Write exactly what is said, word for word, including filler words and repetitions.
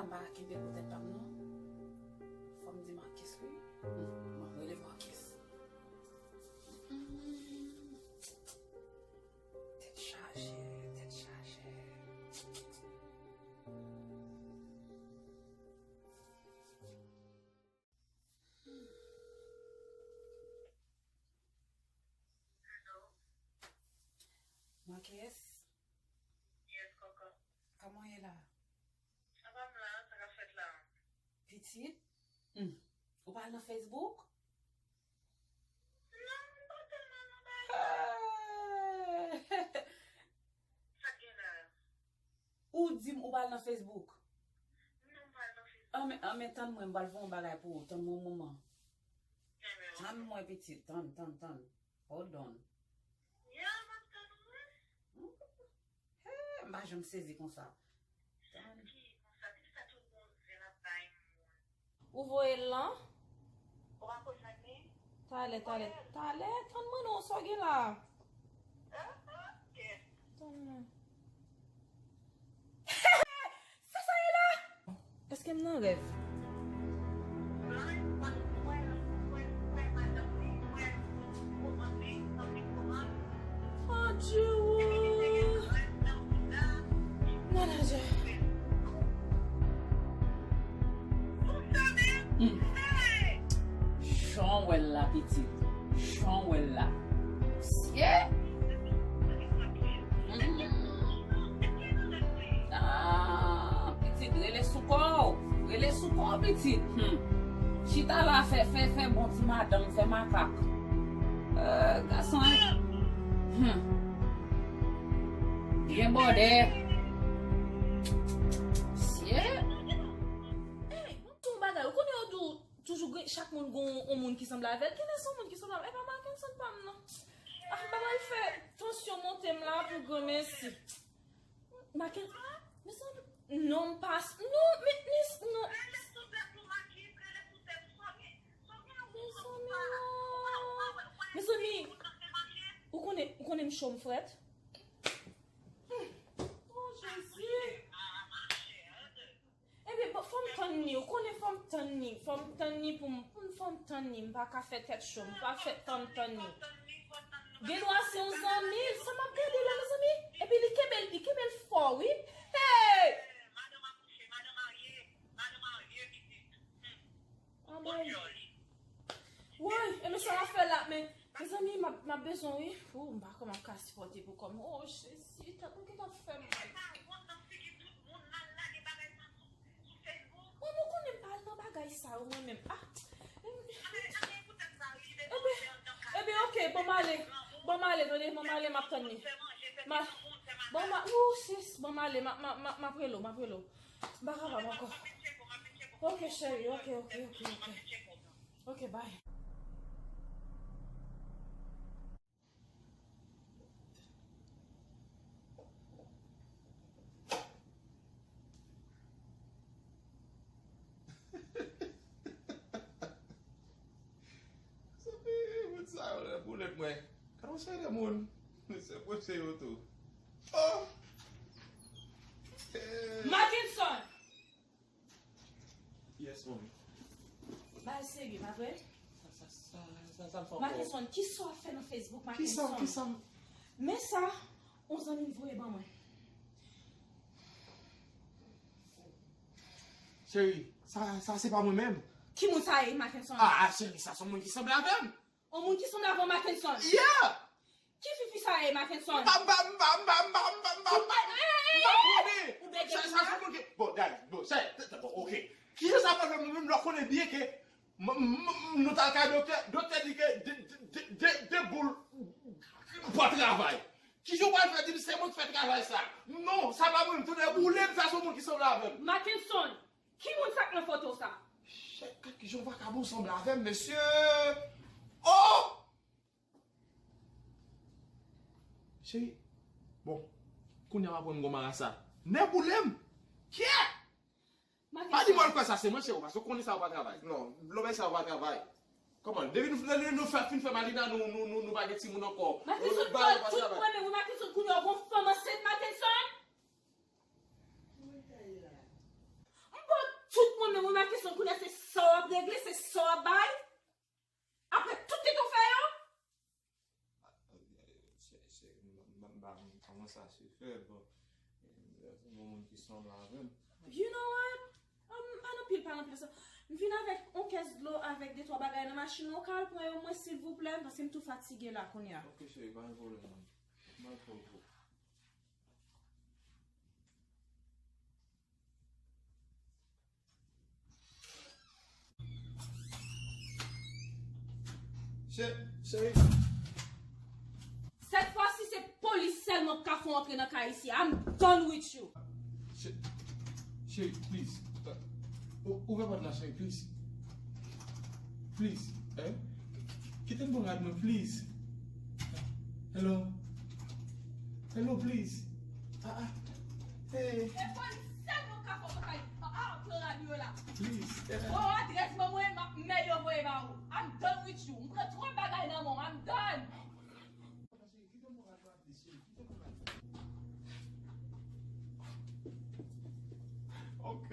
Pa kenbe pou tèt pa m non. Fò m di Marquis wi. Hmm, bon, rele Marquis. Hmm. Tèt chaje, tèt chaje. Marquis? Yes, kòkò. Kòman w ye la? Sa va m la, sa k ap fèt la? Pitit? Hmm. Ou pa al nan Facebook? Non, m pa tèlman nan bagay. Sa k gen la? Ou di m ou pa al nan Facebook? Non, m pa al nan Facebook. An men, an men, tann mwen, m pral fè yon bagay pou ou. Tann mwen yon moman. Tann mwen, pitit. Tann, tann, tann. Hold on. Ya, m ap tann ou wi. Hmm. He, m pa janm sezi konsa. Tann. Ki konsa? Pitit sa tout bon zen l ap bay moun. Ou voye l lan? Ou pa ko jwenn li? Talè, talè, talè, tann mwen non, sa w gen la? Ah, ok. Tann mwen. Sa sa ye la? Èske m nan rèv? Adje! Manadjè. Hmm. Jan w wè l la, pitit. Jan w wè l la. Sye! Hmm. Ah, pitit, rele sou kò w. Rele sou kò w, pitit. Hmm. Chita la, fè, fè, fè bon ti madanm, fè makak. Euh, gason, hein? Hmm. Byen bòdè. Sye. Ey, mwen di w yon bagay, ou konnen yo di w toujou gen, chak moun gen yon moun ki sanble avè l. Kilès yon moun ki sanble avè l? E pa Marckenson pa m non. Ah, m pa pral fè tansyon monte m la pou granmèsi. Marckenson, mezanmi, non, m pa, non, men, men, non. Mezanmi, non. Mezanmi, ou konnen, ou konnen m cho, m frèt. Hmm. Oh, Jezi. Ebyen, bon, fò m tann li, ou konnen fò m tann li, fò m tann li pou m, pou m, fò m tann li, m pa ka fè tèt cho, m pa fè, fò m tann li. Gendwa se yon zanmi l, sa m ap gade la, mezanmi. Epi li kenbe l, li kenbe l fò, wi. Hey! Madanm akouche, madanm marye, madanm marye pitit. Hmm. Anmwey. Woy, e men sa w ap fè la, men, mezanmi, m ap, m ap bezwen, wi. Ou, m pa kwè m ap ka sipòte pou kò m. Oh, Jezi, tèt mwen gentan fè m mal. Mwen, mwen konnen m pa al nan bagay sa yo, mwen menm. Ah. Ebyen, ebyen, ok, ban m ale. Ban m ale, tande, ban m ale, m ap tann li. Ma, ban m a, ou, sis, ban m ale, m a, m a, m a, m ap rele w, m ap rele w. M pa kapab ankò. Ok, cheri, ok, ok, ok, ok. Ok, bye. Sa fè moun sa yo lè boulèt mwen. Gade yon seri de moun. Se pwosye yo tou. Oh! Hey! Marckenson! Yes, mommy. Bagay serye, pa vre? Sa, sa, sa, sa, sa m fè ankò? Marckenson, kisa w ap fè nan Facebook, Marckenson? Kisa, kisa m... Men sa, yon zanmi m voye ban mwen. Cheri, sa, sa se pa mwen menm. Ki moun sa ye, Marckenson? Ah, ah, cheri, sa se yon moun ki sanble avè m. Yon moun ki sanble avè w, Marckenson? Yeah! Ki fi fi sa ye, Marckenson? M pa, m pa, m pa, m pa, m pa, m pa, m pa, m pa, m pa, m pa konnen. Ou bègè sa, sa, sa moun ki, bon, guys, bon, sa, bon, ok. Kijan sa pral fè mwen menm lè w konnen byen ke m, m, m, nou t al kay doktè, doktè di ke de, de, de, de, de boul pa travay. Kijan w pral fè di m se mwen k fè travay sa? Non, sa pa mwen, m tounen boule m, sa se yon moun ki sanble avè m. Marckenson, ki moun sa k nan foto sa? Chèt, gad kijan yon vakabon sanble avè m, mesye! Oh! Cheri, bon, kounye a m aprann m gon marasa. Nèboule m! Kyè! Pa di mwen kwè sa se mwen, cheri, paske w konnen sa yo pa travay. Non, lòbèy sa yo pa travay. Kòman? Depi nou, depi nou fè, fin fè Malina, nou, nou, nou, nou pa gen timoun ankò. Marckenson, tout mwen menm, wi, Marckenson, kounye a w gon fanm ansent, Marckenson! M ba w Tout moun menm remake sou kounye se sa w ap regle, se sa w ap bay. Apre tout tenten w fè yo. Cheri, cheri, m pa kòmanse a sifè, bon, se bon moun ki sanble avè m. You know what? Um, pa nan pil, pa nan pil sa. M vin avèk yon kès dlo avèk de twa bagay nan machin nan, ou ka al pran yo mwen silvouplè, paske m tou fatige la kounye a. Ok, cheri, pa gen pwoblèm, man. M al pran pou ou. Cheri, cheri. Sèt fwa si se polis sèlman k ka fè w antre nan kay isi a. I'm done with you. Cheri, cheri, please. Ou, ouvè pòt la, cheri, please. Please, eh? Kite m pran rad mwen, please. Hello? Hello, please. Ah, ah. Hey. Se polis sèlman k ka fè w antre nan kay. Ah, ah, pran rad yo la. Please. Eh. Bon, adrès ban mwen, m ap mèt yo voye ba ou. I'm done with you. M pran twòp bagay nan men w. I'm done. Ok.